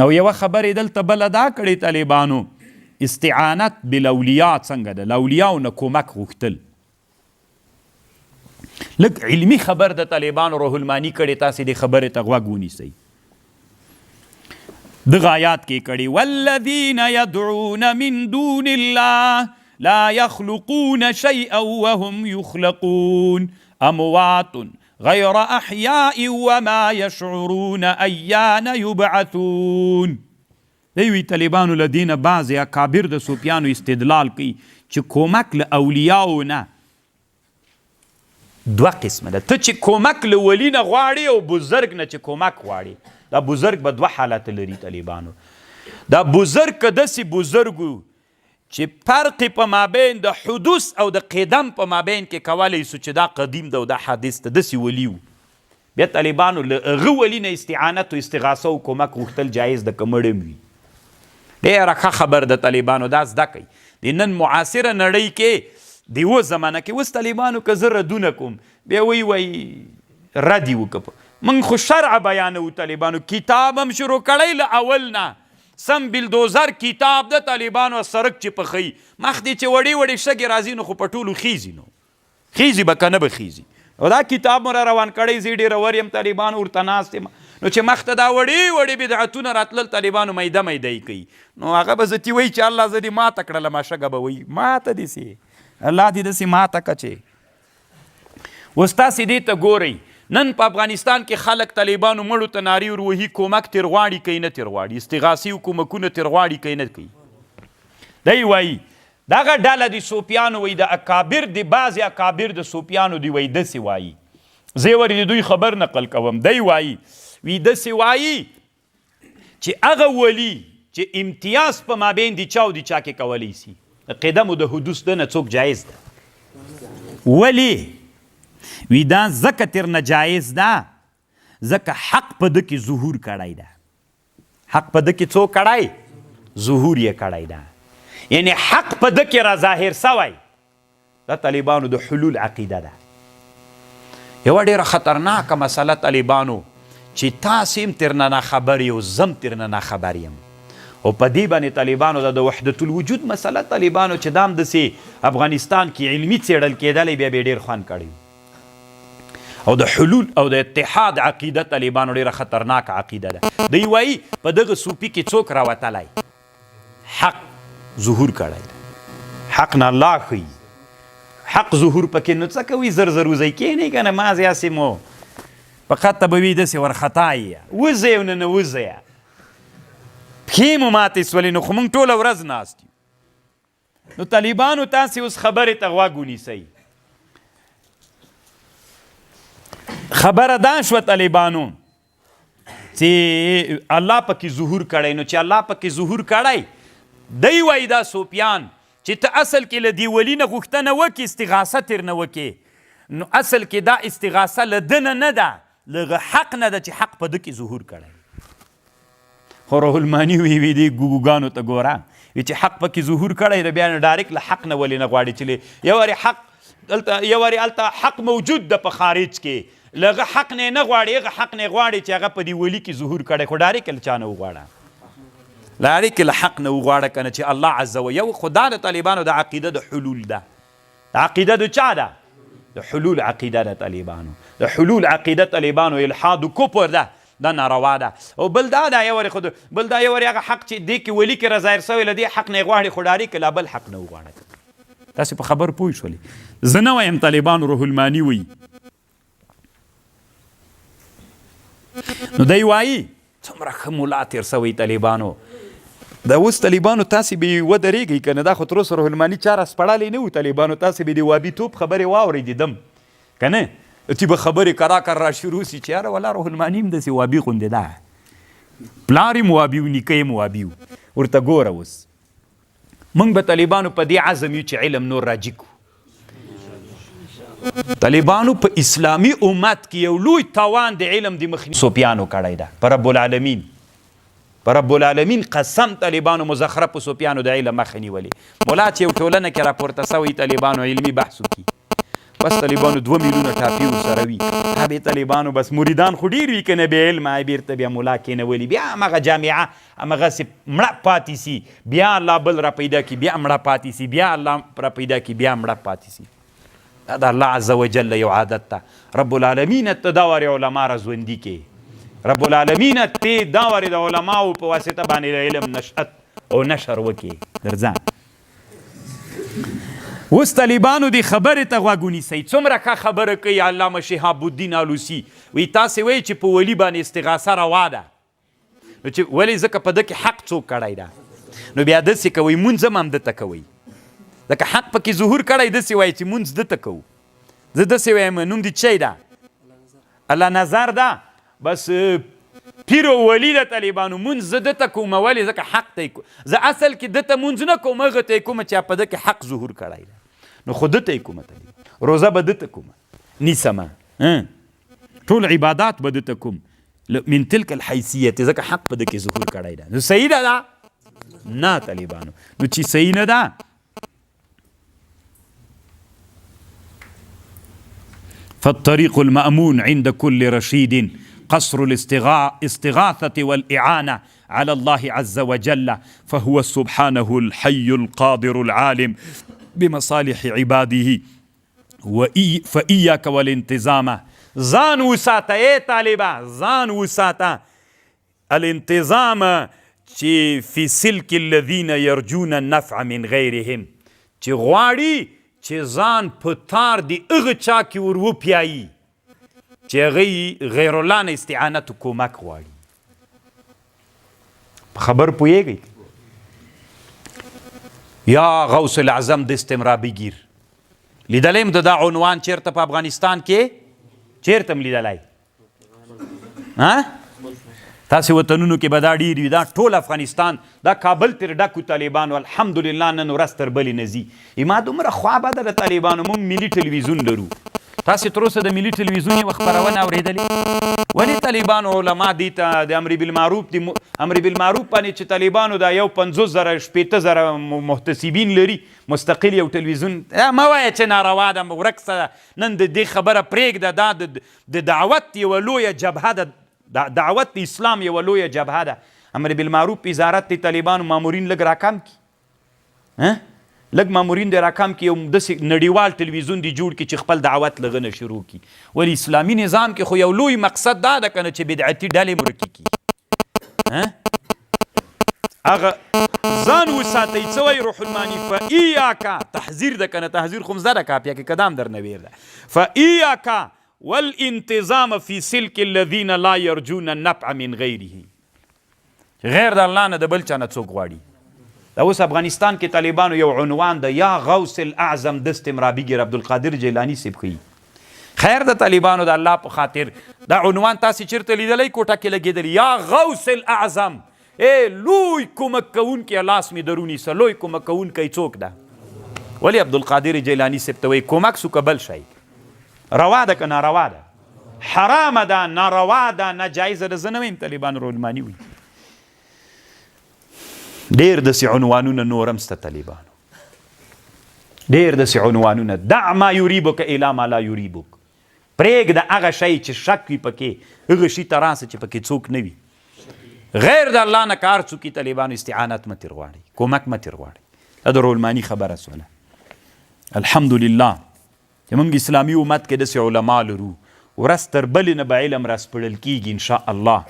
او یوه خبر یې دلته بله دا کړې طالبانو، استعانت بالاولیاء څنګه ده، له اولیاو نه کومک غوښتل. لږ علمي خبر د طالبانو روح المانی کړې، تاسې دې خبرې ته غوږ ونیسئ. دغه آیات کې کړي، والذین يدعون من دون الله لا يخلقون شيئا وهم يخلقون اموات غیر احیاء وما يشعرون ایان يبعثون. دی وی طالبانو له دې نه بعضې اکابر د صوفیانو استدلال کوي چې کومک له اولیاو نه دوه قسمه ده، ته چې کومک له ولی نه غواړې او بزرګ نه چې کومک غواړې. دا بزرګ به دوه حالت لري طالبانو. دا بزرګ که داسې بزرګ چې فرق په مابین د حدوث او د قدم په مابین کې کولی سو چې دا قدیم ده او دا حادث ده، داسې ولی وو، بیا طالبانو له هغه ولي نه استعانت او استغاثه او کومک غوښتل جایز ده که مړ هم وي. ډېره ښه خبر ده طالبانو، دا زده کړئ. د نن معاصره نړۍ کې د اوس زمانه کې اوس طالبانو که زه ردونه کوم بیا وایي وایي رد یې وکړه. موږ خو شرع بیانوو طالبانو، کتاب هم شروع کړی له اول نه سم بلدوزر کتاب ده طالبانو، سرک چې پخوي مخ دې چې وړې وړې شګې راځي نو خو په ټولو خیزي، نو خیزي به که نه به خیزي. نو دا کتاب مو را روان کړی، زه ډېره ور یم طالبانو، ورته ناست یم. نو چې مخ ته دا وړې وړې بدعتونه راتلل طالبانو میده میده یې کوي، نو هغه به زه تي وایي چې الله زه دې ماته کړله، ما شګه به وایي ماته دې سي، الله دې داسې ماته که چې اوس تاسې دې ته ګورئ. نن په افغانستان کې خلک طالبانو مړو ته نارې ور وهي، کومک تیر غواړي کوي نه تیر غواړي، استغاثې او کومکونه تیر غواړي کوي نه کوي. دی وایي دغه ډله د صوفیانو وایي د اکابر د بعضې اکابر د صوفیانو دی وایي داسې وایي، زه ورې د دوی خبر نقل کوم. دی وایي وی داسې وایي چې هغه ولی چې امتیاز په مابین دی چا او دی چا کې کولی سي، د قدم او د حدوث ده نه څوک جایز ده؟ ولی وی دا ځکه تر نه جایز ده ځکه حق په ده کې ظهور کړی ده. حق په ده کې څوک کړی؟ ظهور یې کړی ده، یعنی حق په ده کې را ظاهر سوی. دا طالبانو د حلول عقیده ده. یوه ډېره خطرناکه مسله طالبانو چې تاسې هم ترنه ناخبر یې او زه هم ترنه ناخبر یم، او په دې باندې طالبانو دا د وحدت الوجود مسله طالبانو چې دا هم داسې افغانستان کې علمي څېړل کېدلی بیا به یې ډېر خوند کړی. او د حلول او د اتحاد عقیده طالبانو ډېره خطرناکه عقیده ده. دوی وایي په دغه صوفي کې څوک راوتلی حق ظهور کړی دی، حق نه الله ښیي، حق ظهور پکې نو څه کوي؟ زر زر وځئ کښېنئ که نه مازې هسې مو فقط ته به وي داسې ورخطا یې وځئ او ننوځئ، پښې مو ماتې سولې، نو خو موږ ټوله ورځ ناست یو. نو طالبانو تاسې اوس خبرې ته غوږ ونیسئ. خبره دا شوه طالبانو چې الله پکې ظهور کړی، نو چې الله پکې ظهور کړی دی وایي دا صوفیان چې ته اصل کې له دې ولي نه غوښتنه وکړې، استغاثه ترې نه وکړې، نو اصل کې دا استغاثه له ده نه نه ده، له هغه حق نه ده چې حق په ده کې ظهور کړی. خو روح المانی وی وی دی ګوګانو ته ګوره وی چې حق پکې ظهور کړی دی، بیا ډایرک له حق نه ولې نه غواړي چې یو وارې حق دلته یو وارې هلته حق موجود ده په خارج کې، له هغه حق نه نه غواړي، هغه حق نه غواړي چې هغه په دې ولي کې ظهور کړی، خو ډایرک له چا نه وغواړه، ډایرک له حق نه وغواړه که نه چې الله عز وجل. خو دا د طالبانو د عقیده د حلول ده. عقیده د چا ده؟ د حلول عقیده ده طالبانو. د حلول عقیده طالبانو الحاد و کفر ده، دا ناروا ده. او بل دا ده یو وارې خو بل دا یو وارې هغه حق چې دې کې ولي کې را ظاهر سوی له دې حق نه غواړي، خو ډاري که لا بل حق نه وغواړه. تاسې په خبر پوه شولې؟ زه نه وایم طالبانو روح المانی وایي. نو دی وایي څومره ښه ملا تېر سوی طالبانو. دا اوس طالبانو تاسې به ودرېږئ که نه، دا خو تر اوسه روح الماني چا راسپړلی نه و طالبانو. تاسې به د وابي توپ خبرې واورئ د دم که نه چې به خبرې کرا کر را شروع سي چې یاره ولا روح الماني هم داسې وابي غوندې ده، پلار یې هم وابي و، نیکه یې هم وابي و. ورته ګوره اوس موږ به طالبانو په دې عزم یو چې علم نور راجي کو. طالبانو په اسلامي امت کې یو لوی تاوان د علم د مخنیوي صوفیانو کړی ده. په رب العالمین، په رب العالمین قسم طالبانو مزخرف صوفیانو د علم مخه نیولې. مولا چې یو ټولنه کې راپورته سوی طالبانو علمي بحث وکړي، بس طالبانو 2 میلیونه ټاپي ورسره وي. تابع طالبانو بس مریدان خو ډېر وي که نه، بې علمه بېرته بیا ملا کېنولي، بیا همغه جامعه همغسې مړه پاتې سي، بیا الله بل را پیدا کړي، بیا مړه پاتې سي، بیا الله را پیدا کړي، بیا مړه پاتې سي. دا د الله عز وجل یو عادت ده. رب العالمین ته دا وارې علما را ژوندي کې، رب العالمین ته دا وارې د علماو په واسطه باندې د علم نشأت او نشر وکې. درځه اوس طالبانو دې خبرې ته غوږ ونیسئ، څومره ښه خبره کوي علامه شهاب الدین آلوسي. وایي تاسې وایئ چې په ولي باندې استغاثه روا ده، نو چې ولې؟ ځکه په ده کې حق څوک کړی ده. نو بیا داسې کوئ، مونځ هم همده ته کوئ، ځکه حق پکې ظهور کړی. داسې وایي چې مونځ ده ته کوو. زه داسې وایم، نوم دې چی ده؟ الله نظر ده، بس پیر او ولی د طالبانو، مونځ زه ده ته کوم. ولې؟ ځکه حق ته. زه اصل کې ده ته مونځ نه کوم، هغه ته یې کوم چې په ده کې حق ظهور کړی ده، نو خو ده ته یې کوم. روزه به ده ته کوم نیسمه، ټول عبادات به ده ته کوم من تلک الحیثیت، ځکه حق په ده کې ظهور کړی ده. نو صحیح ده دا؟ نه طالبانو، نو چې صحیح نه ده. فالطريق المأمون عند كل رشيد قصر الاستغاثة والإعانة على الله عز وجل، فهو سبحانه الحي القادر العالم بمصالح عباده. فإياك والانتظام، ځان وساته ای طالبه، ځان وساته الانتظام چې في سلك الذين يرجون النفع من غيرهم، چې غواړي چې ځان په تار دی هغه چا کې ور وپیایي چې هغه غیر الله نه استعانت کومک غواړي. په خبر پوهیږئ؟ یا غوث الاعظم دستم را بگیر، لیدلی م دا عنوان چیرته په افغانستان کې؟ چیرته م لیدلی؟ ها، تاسو وطنونو کې به دا ډیر وي. دا ټول افغانستان، دا کابل تر ډکو طالبانو. الحمدلله نن ورځ تر بلې نه ځي. ما دومره خوا بده د طالبانو. موږ ملي ټلویزیون لرو، تاسو تر اوسه د ملي ټلویزیون یوه خپرونه اورېدلې؟ ولې طالبانو علما دي ته د امر بالمعروف، د امر بالمعروف باندې چې طالبانو دا یو 50,000 60,000 محتسبین لري، مستقل یو ټلویزیون مه وایه چې ناروا ده. ورک سره نن د دې خبره پرېږده. دا د دعوت یوه لویه جبهه ده، دعوت د اسلام یوه لویه جبهه ده. امر بالمعروف وزارت د طالبانو مامورین لږ راکم کړي، لږ مامورین دې راکم کړي، یو داسې نړیوال تلویزیون دې جوړ کړي چې خپل دعوت له نه شروع کړي. ولې اسلامي نظام کې خو یو لوی مقصد دا ده کنه چې بدعتي ډلې ورکې کړي. هغه ځان وساتئ. څه وایي روح المانی؟ فایاک، تحذیر ده کنه، تحذیر خو زده ده کاپیا کې کدام درنه ویر ده. فایاک والانتظام في سلك الذين لا يرجون النفع من غيره، غیر د الله نه د بل چا نه څوک غواړي. دا اوس افغانستان کې طالبانو یو عنوان ده، یا غوث الاعظم دستم را بگیر، عبدالقادر جیلانی صاحب ښیي. خیر د طالبانو، د الله په خاطر دا عنوان تاسې چېرته لیدلی؟ کوټه کې لګېدلی، یا غوث الاعظم، ای لوی کومک کوونکی، لاس مې درونیسه. لوی کومک کوونکی څوک ده؟ ولی عبدالقادر جیلانی صاحب ته وایي کومک سو که بل شی؟ روا ده که ناروا ده؟ حرامه ده، ناروا ده، ناجایزه ده. زه نه وایم طالبان، رولماني وي. ډېر داسې عنوانونه نور هم سته طالبانو، ډېر داسې عنوانونه. دع ما یریبک الی ما لا یریبک، پرېږده هغه شی چې شک وي پکې، هغه شي ته راسه چې پکې څوک نه وي. غیر د الله نه کار څوک طالبانو استعانت مه ترې غواړئ، کومک مه ترې غواړئ. دا د رولماني خبره سوله. الحمدلله چې موږ اسلامي امت کې داسې علما لرو، ورځ تر بلې نه به علم راسپړل کېږي ان شاء الله.